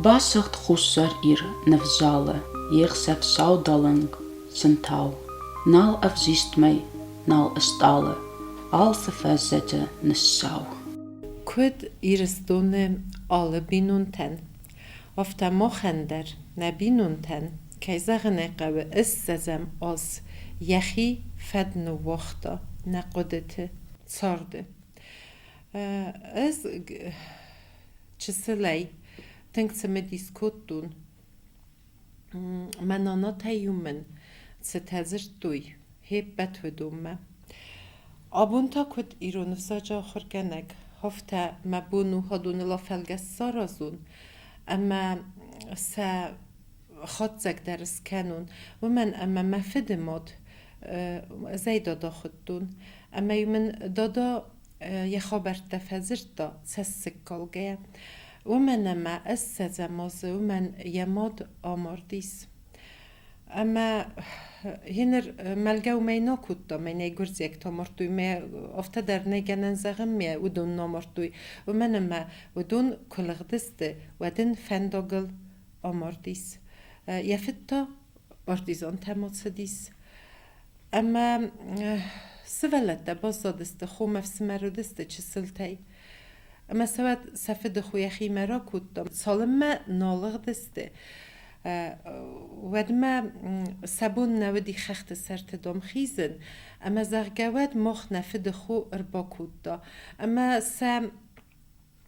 Басыгъд Хуссар Ир нывзалы, йе хсӕв саудалынг, сынтау. Нал ӕвзист мӕй, нал ыстъалы, алцы фӕззӕджы ныссау. Куыд Ирыстоны алы бинонтӕн, афтӕ махӕн дӕр нӕ бинонтӕн, кӕй зӕгъын ӕй хъӕуы, ссӕдзӕм аз йӕхи фӕд ныууагъта нӕ хъуыдыты, царды. Ӕз чысылӕй тынг цымыдис кодтон, мӕ нанатӕ-иу мын цытӕ дзырдтой, се ппӕт уыдонмӕ. Абон та куыд ирон ӕвзаджы ахуыргӕнӕг, афтӕ мӕ бон у адоныл афӕлгӕст саразон ӕмӕ сӕ хатдзӕг дӕр скӕнон, уымӕн ӕмӕ мӕ фыды мад ӕз ӕй дада хуыдтон, ӕмӕ-иу мын дада йӕ хабӕрттӕ фӕдзырдта цӕссыгкалгӕйӕ. Уымӕн ӕмӕ ссӕдзӕм азы уымӕн йӕ мад амардис. Ӕмӕ гъеныр мӕлгӕ уымӕй нӕ кодта, мӕнӕй гуырдзиӕгтӕ амардтой, мӕ афтӕ дӕр нӕй гӕнӕн зӕгъын, мӕ уыдон нӕ амардтой. Уымӕн ӕмӕ уыдон куы лыгъдысты, уӕд ын фӕндагыл амардис. Йӕ фыд та партизантӕм ацыдис. Ӕмӕ сывӕллӕттӕ баззадысты хомӕ ӕфсымӕр уыдысты чысылтӕй. Ӕмӕ сӕ уӕд сӕ фыдыхо йӕхимӕ ракодта. Цалынмӕ нӕ лыгъдысты, уӕдмӕ сӕ бон нӕ уыди хӕхты сӕрты дон хизын, ӕмӕ зӕгъгӕ уӕд мах нӕ фыдыхо ӕрбакодта. Ӕмӕ сӕ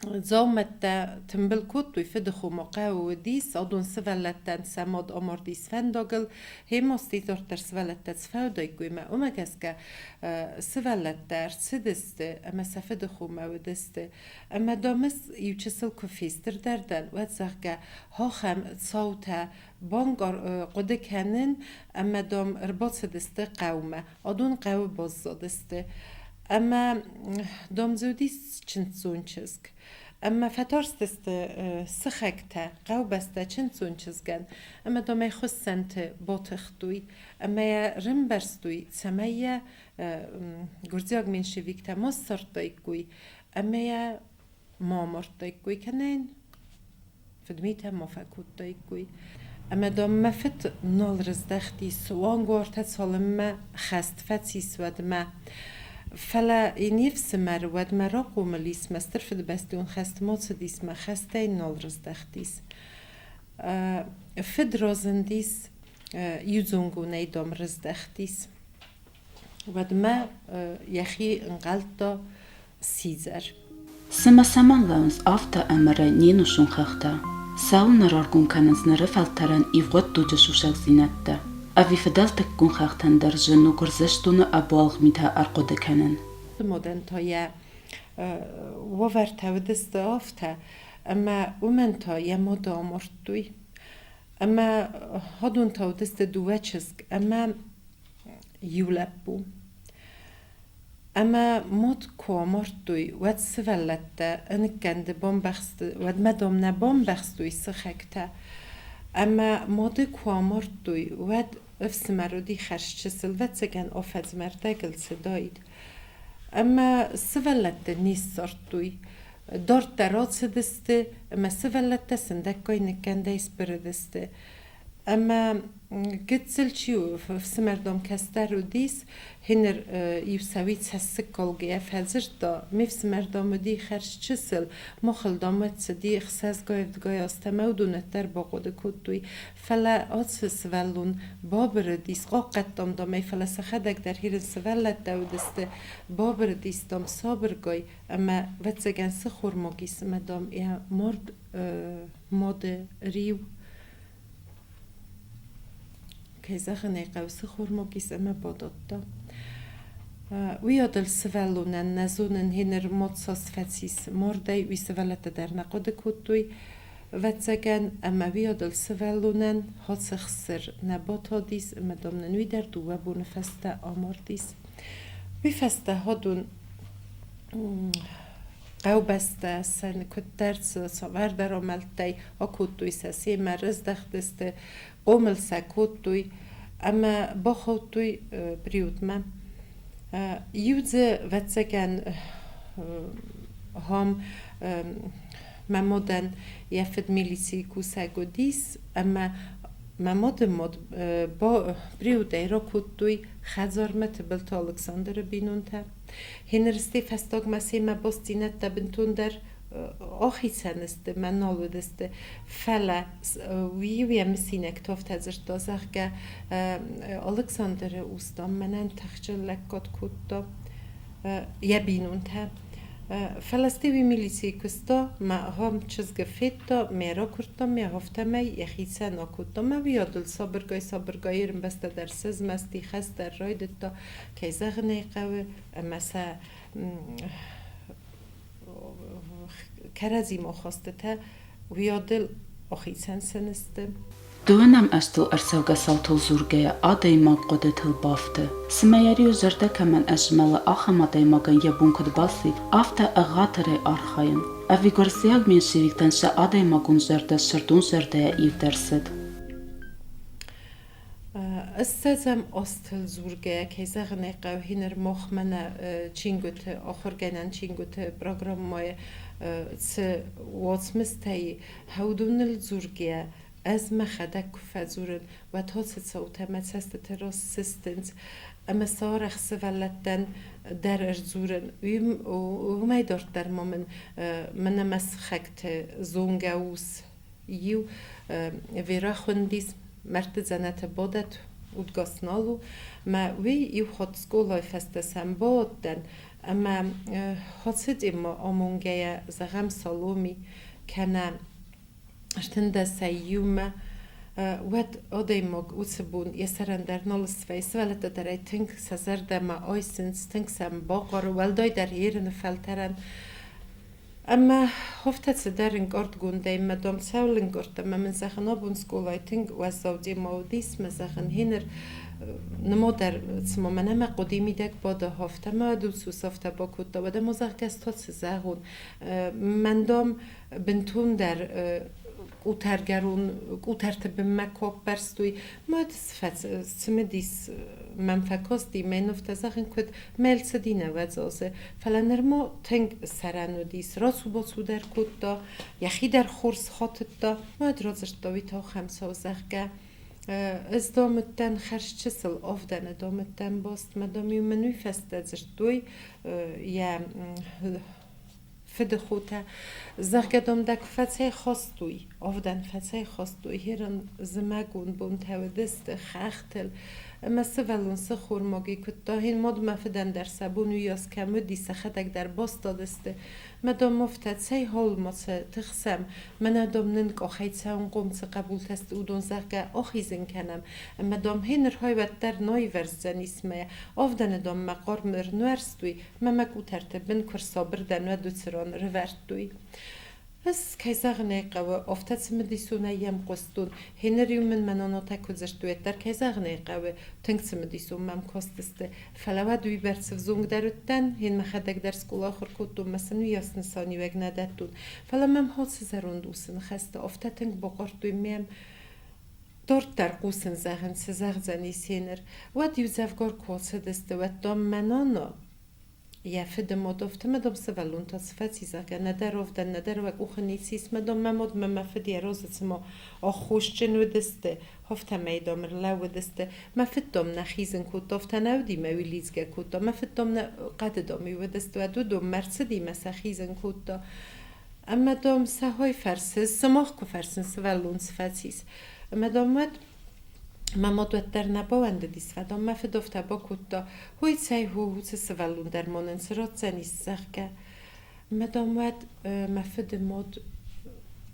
Дзаумӕттӕ тымбыл кодтой фыдыхомӕ хъӕуы уыдис, адон сывӕллӕттӕн сӕ мад амардис фӕндагыл, хемости дарддӕр сывӕллӕттӕ сфӕудаиккой ӕмӕ уымӕ гӕсгӕ сывӕллӕттӕ ӕрцыдысты ӕмӕ сӕ фыдыхомӕ уыдысты. Ӕмӕ дам ӕз иучысыл куы фестырдӕр дӕн, уӕд, зӕгъгӕ, ахӕм цаутӕ бангар хъуыды кӕнын ӕмӕ, дам, ӕрбацыдысты хъӕумӕ. Адон хъӕуы баззадысты. Ӕмӕ дам дзы уыдис чындздзон чызг. Ӕмӕ фӕтарстысты сыхӕгтӕ, хъӕубӕстӕ чындздзон чызгӕн, ӕмӕ дам ӕй хуыссӕнты батыхтой ӕмӕ йӕ рымбӕрзтой, цӕмӕй йӕ гуырдзиаг меньшевиктӕ ма ссардтаиккой ӕмӕ йӕ ма амардтаиккой кӕнӕ йын фыдмитӕ ма фӕкодтаиккой. Ӕмӕ, дам, мӕ фыд нал рыздӕхти суанг уартӕ цалынмӕ хӕст фӕцис, уӕдмӕ. Фӕлӕ йын йе фсымӕр уӕдмӕ рахъомыл ис, мӕ Стыр Фыдыбӕстӕйон хӕстмӕ ацыдис, мӕ хӕстӕй нал рыздӕхтис. Фыд разындис, иудзонгонӕй, дам, рыздӕхтис. Уӕдмӕ йӕхи ӕнхъӕлдта сидзӕр. Цымӕ цӕмӕн лӕууынц афтӕ ӕмырӕй не нусон хӕхтӕ? Цӕуылнӕ раргом кӕнынц ныры фӕлтӕрӕн ивгъуыд дуджы сусӕгдзинӕдтӕ? Ӕви фыдӕлтыккон хӕхтӕн дӕр зын у Гуырдзыстоны ӕбуалгъ митӕ ӕрхъуыды кӕнын? Модӕн та йӕ уавӕртӕ уыдысты афтӕ, ӕмӕ уымӕн та йӕ мады амардтой. Ӕмӕ уыдон та уыдысты дыууӕ чызг ӕмӕ иу лӕппу. Ӕмӕ мад куы амардтой, уӕд сывӕллӕттӕ ныккӕнды бамбӕхсты, уӕдмӕ дам нӕ бамбӕхстой сыхӕгтӕ. Ӕмӕ мады куы амардтой, уӕд ӕфсымӕр уыди хӕрзчысыл, ӕвӕццӕгӕн, афӕдзмӕ ӕрдӕгыл цыдаид. Ӕмӕ сывӕллӕтты не ссардтой. Дарддӕр ацыдысты, ӕмӕ сывӕллӕттӕ сындӕггай ныккӕндӕй сбырыдысты. Ӕмӕ гыццыл чи у, ӕфсымӕр дам кӕстӕр уыдис, гъеныр иу сауи цӕссыгкалгӕйӕ фӕдзырдта, ме фсымӕр дам уыди хӕрзчысыл, махыл дам уӕд цыди ӕхсӕзгай-ӕвдгай азтӕ ӕмӕ уыдонӕт дӕр бахъуыды кодтой. Фӕлӕ ацы сывӕллон бабырыдис, хъахъхъӕдтам дам ӕй, фӕлӕ сӕхӕдӕг дӕр хирын сывӕллӕттӕ уыдысты, бабырыдис дам сабыргай ӕмӕ ӕвӕццӕгӕн сыххормаг ис ӕмӕ дам йӕ мард мады риу Кӕй зӕгъын ӕй хъӕуы, цы хормог ис ӕмӕ бадодта. Уый адыл сывӕллонӕн нӕ зонын, гъеныр мад цас фӕцис мардӕй, уый сывӕллӕттӕ дӕр нӕ хъуыды кодтой, ӕвӕццӕгӕн, ӕмӕ уый адыл сывӕллонӕн хӕцы хсыр нӕ батадис ӕмӕ, дам, нын уый дӕр дыууӕ боны фӕстӕ амардис. Уый фӕстӕ хӕдон хъӕубӕстӕ сӕ куыддӕр цавӕрдӕр амӕлттӕй акодтой сӕ семӕ, рыздӕхтысты, хъомыл сӕ кодтой ӕмӕ бахаудтой приютмӕ. Иу дзы, ӕвӕццӕгӕн, ахӕм Мӕ мадӕн йӕ фыд милицийы кусӕг уыдис, ӕмӕ мӕ мады мад приютӕй ракодтой хӕдзармӕ Тыбылты Алыксандры бинонтӕ. Гъеныр фӕстагмӕ семӕ бастдзинӕдтӕ бынтондӕр ахицӕн сты, мӕ нал уыдысты. Фӕлӕ уый йӕ мысинӕгты афтӕ дзырдта, зӕгъгӕ, Алыксандры ус, дам, мӕнӕн тыхджын лӕггад кодта йӕ бинонтӕ. Фӕлӕ стӕй уый милицийы куыста, мӕ ахӕм чызгы федта, мӕ ракуырдта, мӕ афтӕмӕй йӕхицӕн акодта. Мӕ уый адыл сабыргай-сабыргай ӕрмбӕстӕ дӕр сызмӕсти, хӕс дӕр райдыдта, кӕй зӕгъын ӕй хъӕуы, ӕмӕ сӕ кӕрӕдзимӕ ахастытӕ уый адыл ахицӕн сын сты. Дыууынӕм азтыл ӕрцӕугӕ цаутыл дзургӕйӕ, адӕймаг хъуыдытыл бафты. Цымӕ йӕ риуы зӕрдӕ кӕмӕн ӕзмӕлы, ахӕм адӕймагӕн йӕ бон куыд баци, афтӕ ӕгъатырӕй архайын? Ӕви гуырдзиаг меньшевиктӕн сӕ адӕймагон зӕрдӕ сырдон зӕрдӕйӕ ивд ӕрцыд? Ссӕдзӕм азтыл дзургӕйӕ, кӕй зӕгъын ӕй хъӕуы, хиныр мах мӕнӕ чингуыты, ахуыргӕнӕн чингуыты программӕйы цы уацмыстӕ и, уыдоныл дзургӕйӕ, ӕз мӕхӕдӕг куы фӕдзурын, уӕд ацы цаутӕ мӕ цӕстыты раз сыстынц ӕмӕ сӕ арӕх сывӕллӕттӕн дӕр ӕрдзурын. Уымӕй дарддӕр ма мын мӕнӕ мӕ сыхӕгты зонгӕ ус иу Вера хуындис, мӕрдты дзӕнӕты бадӕт, удгас нал у. Мӕ уый иу хатт скъолайы фӕстӕ сӕм бауадтӕн ӕмӕ хӕцыди ма амонгӕйӕ, зӕгъӕм, Саломи кӕнӕ ӕртындӕсӕй иумӕ, уӕд адӕймаг уыцы бон йӕ сӕрӕн дӕр нал свӕййы. Сывӕллӕттӕ дӕр ӕй тынг сӕ зӕрдӕмӕ айсынц, тынг сӕм бахъары, уӕлдайдӕр ерыны фӕлтӕрӕн. Ӕмӕ афтӕ цыдӕр ӕнкъардгондӕй мӕ дам цӕуыл ӕнкъардта, ӕмӕ мын зӕгъын, абон скъолайы тынг уӕззау темӕ уыдис, мӕ зӕгъын, гъеныр нымадӕр цыма мӕнӕ мӕ хъуыдыйы мидӕг бада, афтӕ мӕ ӕдусус афтӕ бакодта, уӕдӕ ма зӕгъгӕ ӕз та цы зӕгъон. Мӕн дам бынтондӕр къутӕргӕрон къутӕрты бынмӕ куы аппӕрстой, мад цымыдис мӕм фӕкасти, мӕ нывтӕ зӕгъын куыд мӕлцыди нӕвӕдза фӕлӕ нырма тынг сӕрӕн уыдис, рацу-бацу дӕр кодта, йӕхи дӕр хорз хатыдта. Мад радзырдта уый та ахӕм цау, зӕгъгӕ, ӕз дам уыдтӕн хӕрзчысыл авдӕны дам уыдтӕн баст, мӕ дам-иу мын уый фӕстӕ дзырдтой йӕ фыдыхотӕ, зӕгъгӕ, дам дӕ куы фӕцӕйхастой, авдӕн фӕцӕйхастой, херын зымӕгон бонтӕ уыдысты хӕхтыл, ӕмӕ сывӕллон сӕххормаги куыдта, хин мад мӕ фыдӕн дӕр сӕ бон уыйас кӕм уыди, сӕхӕдӕг дӕр бастадысты. Мӕ дам афтӕ, цӕй хъал ма сӕ тыхсӕм, мӕнӕ дам нын къахӕй цӕуынхъом цы хъӕбултӕ сты, уыдон, зӕгъгӕ, ахизын кӕнӕм. Ӕмӕ дам гъеныр хайуӕддӕр наивӕрздзӕнис мӕ авдӕны дам мӕ хъарм ӕрнуӕрстой, мӕ мӕ къутӕрты бын куы рсабыр дӕн, уӕд уыцы ран рывӕрдтой. Ӕз, кӕй зӕгъын ӕй хъӕуы, афтӕ цымыдисонӕй йӕм хъуыстон. Гъеныр-иу мын мӕ нанатӕ куы дзырдтой, уӕддӕр, кӕй зӕгъын ӕй хъӕуы, тынг цымыдисон мӕм кастысты. Фӕлӕ уӕд уыйбӕрц ӕвзонгдӕр уыдтӕн, гъен мӕхӕдӕг дӕр скъола ахуыр кодтон, мӕ сын уыйас нысаниуӕг нӕ дӕттон. Фӕлӕ мӕм ацы зӕронд усы ныхӕстӕ афтӕ тынг бахъардтой мӕм, Дарддӕр хъусын зӕгъын, цы зӕгъдзӕни Сеныр, уӕд иудзӕвгар куы ацыдысты, уӕд дам мӕ нана йӕ фыды мад, афтӕ дам сывӕллон та цы фӕци, зӕгъгӕ, нӕдӕр авдӕн, нӕдӕр уӕ къухы ницы ис, мӕ дам мӕ мад мӕ мӕ фыд йӕ разы цыма аххосджын уыдысты, афтӕмӕй дам ӕрлӕууыдысты. Мӕ фыд дам нӕ хизын кодта, афтӕ нӕ уыди, мӕ уый лидзгӕ кодта. Мӕ фыд дам нӕ хъӕды дам уыдысты, уӕд уыдон мӕ рцыди мӕ сӕ хизын кодта. Ӕмӕ дам сӕ хой фӕрсы, сымах куы фӕрсын, сывӕллон цы фӕцис. Ӕмӕ дам уӕд мӕ мад уӕддӕр нӕ бауӕндыдис, фӕдам мӕ фыд афтӕ бакодта, хой цӕй хо, уыцы сывӕллон дӕр ма нын цы ратдзӕнис, зӕгъгӕ. Ӕмӕ дам уӕд мӕ фыды мад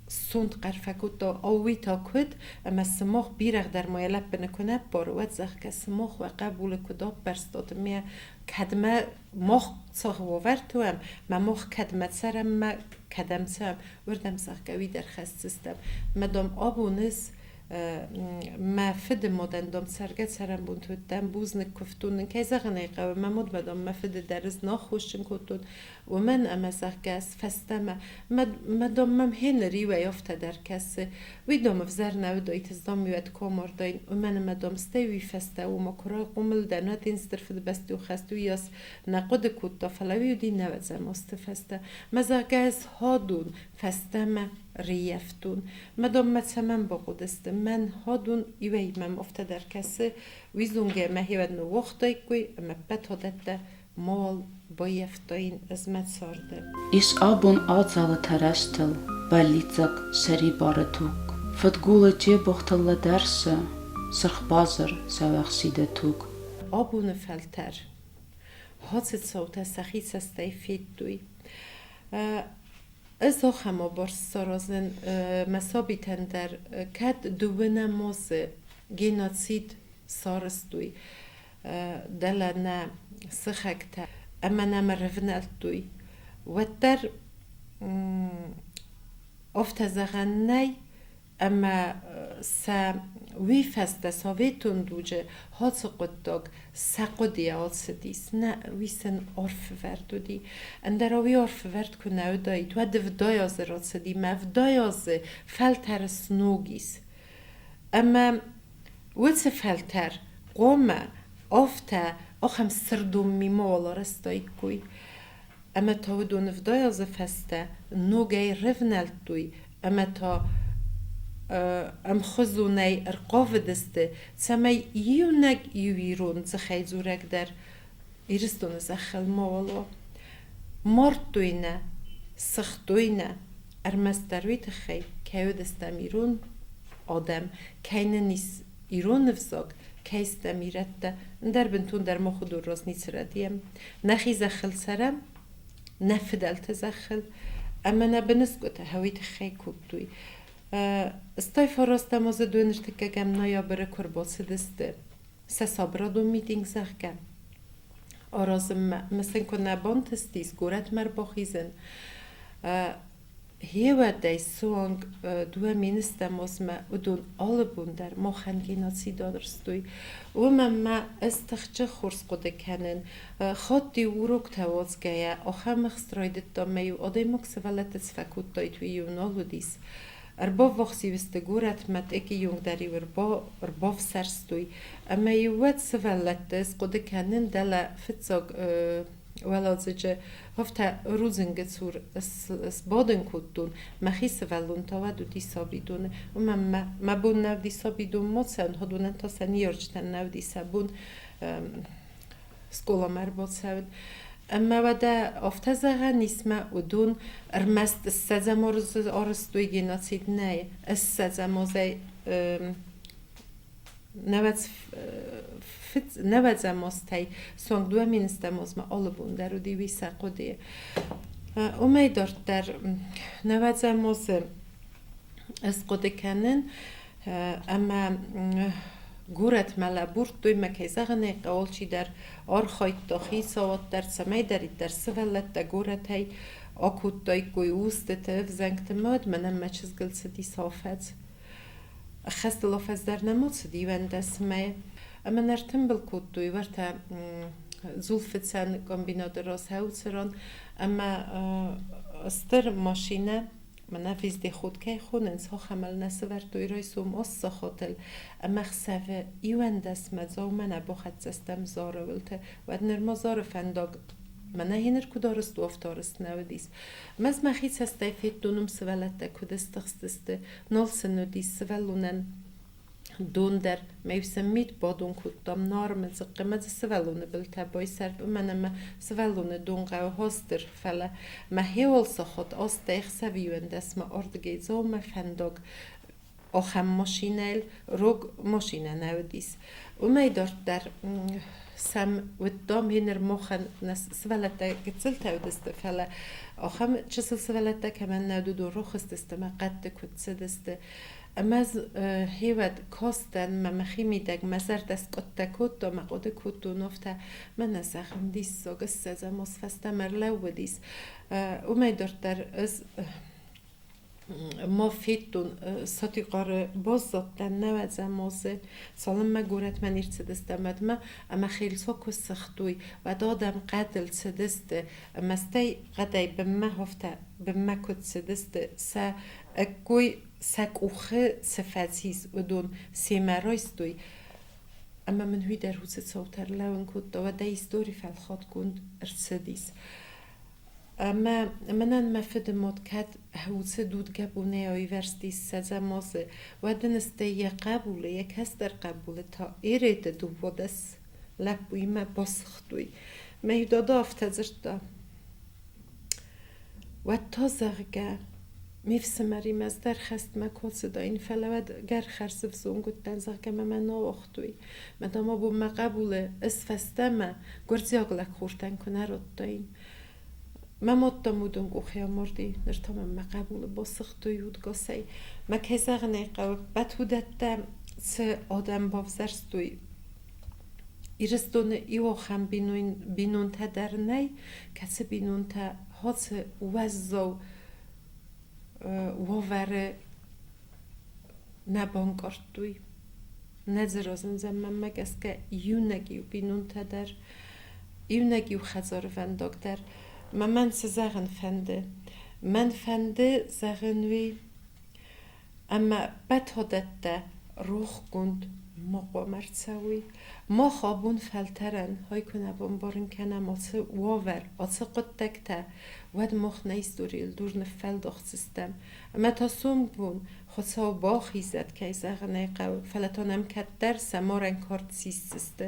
сонт хъӕр фӕкодта, ау уый та куыд, ӕмӕ сымах бирӕгъ дӕр ма йӕ лӕппыны куы нӕ ппары, уӕд, зӕгъгӕ, сымах уӕ хъӕбулы куыд аппӕрстат, ӕмӕ кӕдмӕ мах цӕгъ уавӕрты уӕм, мӕ мах кӕдмӕ цӕрӕм, мӕ кӕдӕм цӕуӕм, уырдӕм, зӕгъгӕ, уый дӕр хӕсдзыстӕм. Мӕ дам абон ӕз Мӕ фыды мадӕн, дам, цӕргӕ-цӕрӕнбонты уыдтӕн бузныг, куывтон ын. Кӕй зӕгъын ӕй хъӕуы, мӕ мадмӕ, дам, мӕ фыды дӕр ӕз нӕ аххосджын кодтон, уымӕн ӕмӕ, зӕгъгӕ, ӕз фӕстӕмӕ, мӕ, дам, мӕм хеныр иуӕй афтӕ дӕр кӕсы, уый, дам, ӕвзӕр нӕ уыдаид, ӕз, дам, уӕд куы амардаин, уымӕн ӕмӕ, дам, стӕй уый фӕстӕ уымӕ куы райхъомыл дӕн, уӕд ын Стыр Фыдыбӕстӕйон хӕст уыйас нӕ хъуыды кодта, фӕлӕ уый уыди нӕуӕдзӕм азты фӕстӕ. Мӕ, зӕгъгӕ, ӕз хадон фӕстӕмӕ рыййӕфтон. Мӕ дам мӕ цӕмӕн бахъуыдысты? Мӕн хадон иуӕй мӕм афтӕ дӕр кӕсы, уый зонгӕ мӕхиуӕд ныууагътаиккой ӕмӕ ӕппӕт уыдӕттӕ мауал баййӕфтаин ӕз мӕ царды. Ис абон адзалы тӕрӕзтыл бӕллиццаг сӕрибары туг. Фыдгулы джебогътыл лӕдӕрсы сырхбазыр сӕуӕхсиды туг. Абоны фӕлтӕр ацы цаутӕ сӕхи цӕстӕй федтой. Ӕз ахӕм абарст саразын мӕ сабитӕн дӕр, кӕд дыууынӕм азы геноцид сарӕзтой дӕлӕ нӕ сыхӕгтӕ ӕмӕ нӕм ӕрӕвнӕлдтой, уӕддӕр афтӕ зӕгъӕн нӕй, ӕмӕ сӕ уый фӕстӕ советон дуджы ацы хъуыддаг сӕ хъуыдыйӕ ацыдис, нӕ, уый сын арф ӕвӕрд уыди. Ӕндӕра уый арф ӕвӕрд куы нӕ уыдаид, уӕд ӕвдай азы рацыди мӕ ӕвдай азы фӕлтӕр сног ис. Ӕмӕ уыцы фӕлтӕр хъуамӕ афтӕ ахӕм сырдон ми мауал арӕзтаиккой. Ӕмӕ та уыдон ӕвдай азы фӕстӕ ногӕй рывнӕлдтой ӕмӕ та ӕмхуызонӕй ӕрхъавыдысты, цӕмӕй иунӕг иу ирон дзыхӕй дзурӕг дӕр Ирыстоны зӕххыл мауал уа. Мардтой нӕ, сыгътой нӕ, ӕрмӕстдӕр уый тыххӕй, кӕй уыдыстӕм ирон адӕм, кӕй нын ис ирон ӕвзаг, кӕй стӕм ирӕттӕ, ӕндӕр бынтондӕр мах уыдон раз ницы рӕдийӕм. Нӕхи зӕххыл цӕрӕм, нӕ фыдӕлты зӕххыл, ӕмӕ нӕ быныскъуытӕ уый тыххӕй кодтой. Стӕй фарастӕм азы доныртыккӕгӕм ноябры куы ӕрбацыдысты сӕ сабырадон митинг, зӕгъгӕ, аразынмӕ. Ӕмӕ сын куы нӕ бантыстис горӕтмӕ ӕрбахизын, Гъеуӕдӕй суанг дууӕ министӕм азмӕ уыдон алы бон дӕр махӕн геноцид арӕзтой. Уымӕн ма ӕз тыхджын хорз хъуыды кӕнын. Хатт-иу уроктӕ уадзгӕйӕ ахӕм ӕхст райдыдта ӕмӕ-иу адӕймаг сывӕллӕтты цы фӕкодтаид, уый-иу нал уыдис. Ӕрбаввахс-иу сты горӕтмӕ, тъекийы онг дӕр-иу ӕрбафсӕрстой. Ӕмӕ-иу уӕд сывӕллӕтты схъуыды кӕнын дӕлӕ фыццаг уӕладзыджы афтӕ рудзынгы цур сбадын кодтон. Мӕхи сывӕллон та уӕд уыди сабидоны. Уымӕн мӕ мӕ бон нӕ уыди сабидонмӕ цӕуын, уыдонӕн та сӕ ныййарджытӕн нӕ уыди сӕ бон скъоламӕ ӕрбацӕуын. Ӕмӕ уӕдӕ афтӕ зӕгъӕн ис мӕ уыдон ӕрмӕст ссӕдзӕм арӕзтой геноцид нӕй, ссӕдзӕм азӕй нӕуӕдзӕм азтӕй суанг дыууӕ минстӕм азмӕ алы бон дӕр уыди уый сӕ хъуыдыйы. Уымӕй дарддӕр нӕуӕдзӕм азы ӕз хъуыды кӕнын, ӕмӕ горӕтмӕ лӕбурдтой, мӕ кӕй зӕгъын ӕй хъӕуы, алчидӕр архайдта хицауад дӕр, цӕмӕйдӕриддӕр сывӕллӕттӕ горӕтӕй акодтаиккой устыты, ӕвзӕнгты мад, мӕнӕн мӕ чызгыл цыдис афӕдз. Ӕххӕстыл афӕдз дӕр нӕма цыди иуӕндӕс мӕйы. Ӕмӕ нӕ ӕртымбыл кодтой уӕртӕ дзулфыцӕн комбинаты раз хӕуцыран ӕмӕ стыр машинӕ мӕнӕ вездеход кӕй хонынц, ахӕмыл нӕ сӕвӕрдтой райсом ассахатыл ӕмӕ ӕхсӕвы иуӕндӕсмӕ Дзаумӕ нӕ бахӕццӕ стӕм Зары уылты. Уӕд нырма Зары фӕндаг мӕнӕ гьеныр куыд арызт у, афтӕ арызт нӕ уыдис. Ӕмӕ ӕз мӕхи цӕстӕй федтон, уым сывӕллӕттӕ куыд стыхстысты, нал сын уыдис сывӕллонӕн дон дӕр. Мӕ-иу сӕм мит бадон кодтам Нармы дзыхъхъы ӕмӕ дзы сывӕллоны былтӕ байсӕрд, уымӕн ӕмӕ сывӕллоны дон хъӕуы хостыр, фӕлӕ мӕ хиуыл сахат азтӕй ӕхсӕв иуӕндӕсмӕ ардыгӕй Дзаумӕ фӕндаг ахӕм машинӕйыл рог машинӕ нӕ уыдис. Уымӕй дарддӕр сӕм уыдтам гьеныр махӕн нӕ сывӕллӕттӕ гыццылтӕ уыдысты, фӕлӕ ахӕм чысыл сывӕллӕттӕ кӕмӕн нӕ уыд, уыдон рохстысты ӕмӕ хъӕдты куыд цыдысты. Ӕмӕ ӕз гъеуӕд кастӕн мӕ мӕхимидӕг мӕ зӕрдӕ скъуыдтӕ кодта, мӕ хъуыды кодтон афтӕ, мӕнӕ зӕгъын, диссаг, ссӕдзӕм аз фӕстӕмӕ ӕрлӕууыдис. Уымӕй дарддӕр ӕз Ма федтон Сатихъары баззадтӕн нӕуӕдзӕм азы, цалынмӕ горӕтмӕ не рцыдыстӕм, уӕдмӕ, ӕмӕ Хелцуа куы ссыгътой, уӕд адӕм хъӕдыл цыдысты ӕмӕ стӕй хъӕдӕй бынмӕ афтӕ бынмӕ куыд цыдысты, сӕ ӕккой сӕ къухы цы фӕцис, уыдон семӕ райстой. Ӕмӕ мын уый дӕр уыцы цаутӕ ӕрлӕууын кодта, уӕдӕ истори фӕлхатгонд ӕрцыдис. Ӕмӕ мӕнӕн мӕ фыды мад кӕд уыцы дудгӕбонӕй аивӕрзти ссӕдзӕм азы, уӕд ын стӕй йӕ хъӕбулы, йӕ кӕстӕр хъӕбулы та Ереты 12 лӕппуимӕ басыгътой. Мӕ иу дада афтӕ дзырдта: Уӕд та, зӕгъгӕ, ме фсымӕримӕ ӕз дӕр хӕстмӕ куы ацыдаин, фӕлӕ уӕд гӕр хӕрзӕвзонг уыдтӕн, зӕгъгӕ, мӕ мӕ нӕ ауагътой. Мӕ дам абон мӕ хъӕбулы ӕз фӕстӕмӕ гуырдзиаг лӕгхортӕн куы нӕ радтаин. Мӕ мад та уыдон къухӕй амарди, ныр та мӕм мӕ хъӕбулы басыгътой удгасӕй. Мӕ кӕй зӕгъын ӕй хъӕуы, ӕппӕт уыдӕттӕ цы адӕм бавзӕрстой, Ирыстоны иу ахӕм бинонтӕ дӕр нӕй, кӕцы бинонтӕ ацы уӕззау уавӕры нӕ банкъардтой. Нӕ дзы разындзӕн мӕнмӕ гӕсгӕ иунӕг иу бинонтӕ дӕр, иунӕг иу хӕдзарвӕндаг дӕр. Мӕ мӕн цы зӕгъын фӕнды? Мӕн фӕнды зӕгъын уый, ӕмӕ ӕппӕт уыдӕттӕ рохгонд ма хъуамӕ ӕрцӕуой. Мах абон фӕлтӕрӕн хай куы нӕ бамбарын кӕнӕм ацы уавӕр, ацы хъуыддӕгтӕ, уӕд мах нӕ историйыл дур ныффӕлдахдзыстӕм. Ӕмӕ та сомбон Хуыцау бахизӕд, кӕй зӕгъын ӕй хъӕуы, фӕлӕ та нӕм кӕддӕр сӕ марӕн кард сисдзысты.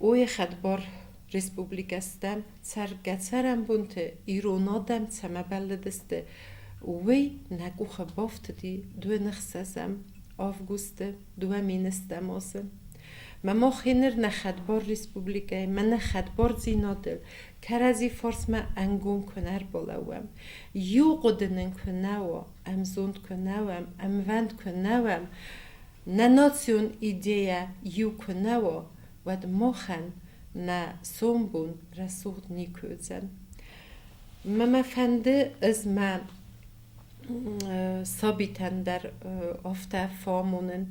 Уый хӕдбар республикӕ стӕм, цӕргӕ-цӕрӕнбонты ирон адӕм цӕмӕ бӕллыдысты, уый нӕ къухы бафтыди 26 августы 2000 азы. Мӕ мах ныр нӕ хӕдбар республикӕйы, мӕ нӕ хӕдбардзинадыл кӕрӕдзи фарсмӕ ӕнгом куы нӕ ӕрбалӕууӕм, иу хъуыды нын куы нӕ уа, ӕмзонд куы нӕ уӕм, ӕмвӕнд куы нӕ уӕм, нӕ национ идейӕ иу куы нӕ уа, уӕд махӕн нӕ сомбон рӕсугъд никуы уыдзӕн. Мӕ мӕ фӕнды ӕз мӕ сабитӕн дӕр афтӕ фӕамонын,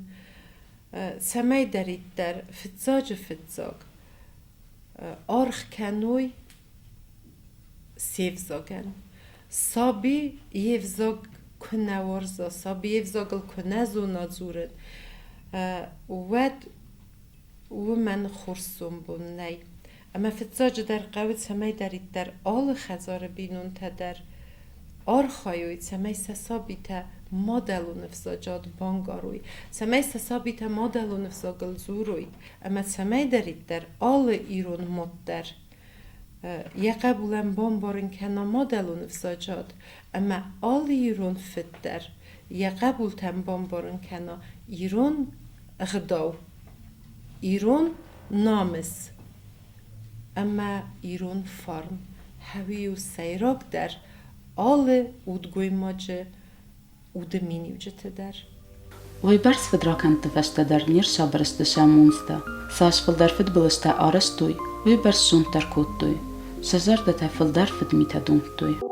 цӕмӕйдӕриддӕр фыццаджы-фыццаг аргъ кӕной се взагӕн. Саби йе взаг куы нӕ уарза, саби йе взагыл куы нӕ зона дзурын, уӕд уымӕн хорз сомбон нӕй. Ӕмӕ фыццаджыдӕр хъӕуы цӕмӕйдӕриддӕр алы хӕдзары бинонтӕ дӕр архайой, цӕмӕй сӕ сабитӕ мадӕлон ӕвзаджы ад бангарой, цӕмӕй сӕ сабитӕ мадӕлон ӕвзагыл дзурой ӕмӕ цӕмӕйдӕриддӕр алы ирон мад дӕр йӕ хъӕбулӕн бамбарын кӕна мадӕлон ӕвзаджы ад ӕмӕ алы ирон фыд дӕр йӕ хъӕбултӕн бамбарын кӕна ирон ӕгъдау, ирон намыс ӕмӕ ирон фарн. Хӕуи у сӕйрагдӕр алы удгоймаджы уды миниуджыты дӕр. Уыйбӕрц фыдракӕндты фӕстӕ дӕр не рсабыр сты сӕ монцтӕ. Цас фылдӕр фыдбылызтӕ арӕзтой, уыйбӕрц зонддӕр кодтой. Сӕ зӕрдӕтӕ фылдӕр фыдмитӕ домдтой.